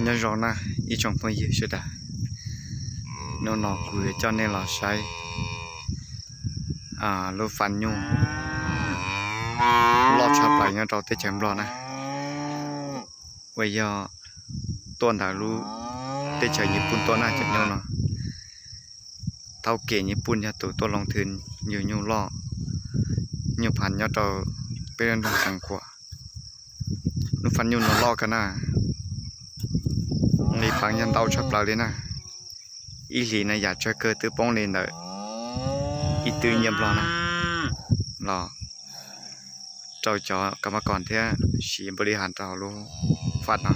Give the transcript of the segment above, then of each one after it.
Nyob zoo na ib tsoom phooj ywg sawv daws, hnub no kuv yuav coj nej los saib lub fab nyuj loj tshaj plaws nyob rau teb chaws Nplog na, uas yog tuaj ntawm lub teb chaws Nyij Pooj tuaj na cov nyuj no. Thaub Kem Nyij Pooj yog tus tuaj loo thwv yug nyuj loj, nyuj phav nyob rau peb lub nroog Xeev Khuam. Lub fab nyuj no loj kawg na, nqis peev yog ntau tshaj plaws li na. Ib hlis no yam tsawg kawg twb poob li ntawm ib twb nyiaj Nplog na, los rau cov kas mab kos thiab siv npaum li has rau hauv lub fab no.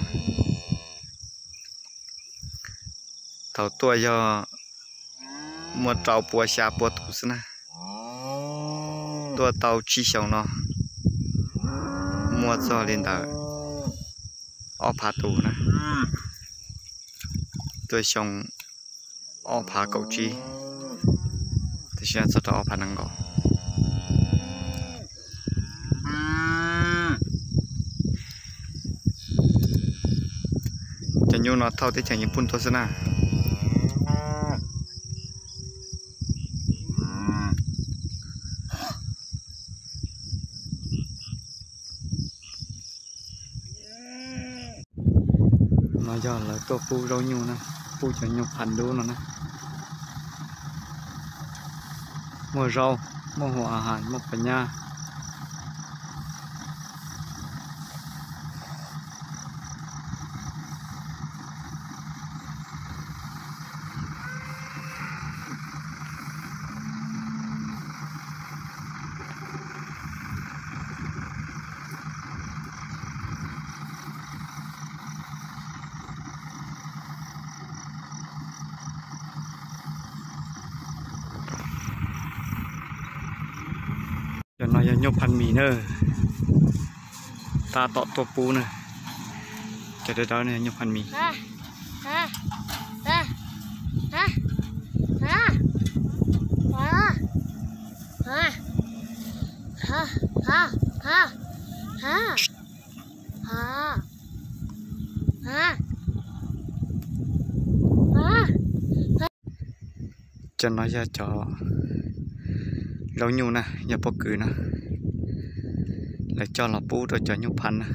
Thaum tuaj yog muaj rau pua xya pua tus xwb na. Tuaj tau tsib xyoos no muaj txog li ntawm ob phav tus na. Tuaj xyoo ob phav kaum tsib, tam sim no txog rau ob phav nees nkaum. Cov nyuj no thauj teb chaws Nyij Pooj tuaj xwb na. No yog lawv tuaj pub zaub nyuj na, pub cov nyuj phav dub no na. Muaj zaub, muaj hua has, muaj phas nyab. Cov no yog nyuj phav mis na, tab tom tuaj pub na. Cov dawb dawb no yog nyuj phav mis. Cov no yog cov zaub nyuj na, yog pob kws na, lawv coj los pub rau cov nyuj phav na.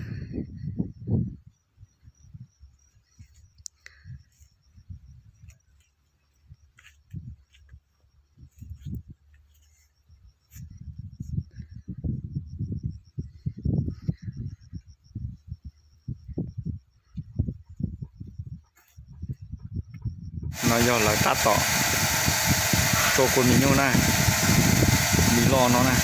No yog lawv tab tom tua kua mis nyuj na, mis loj no na.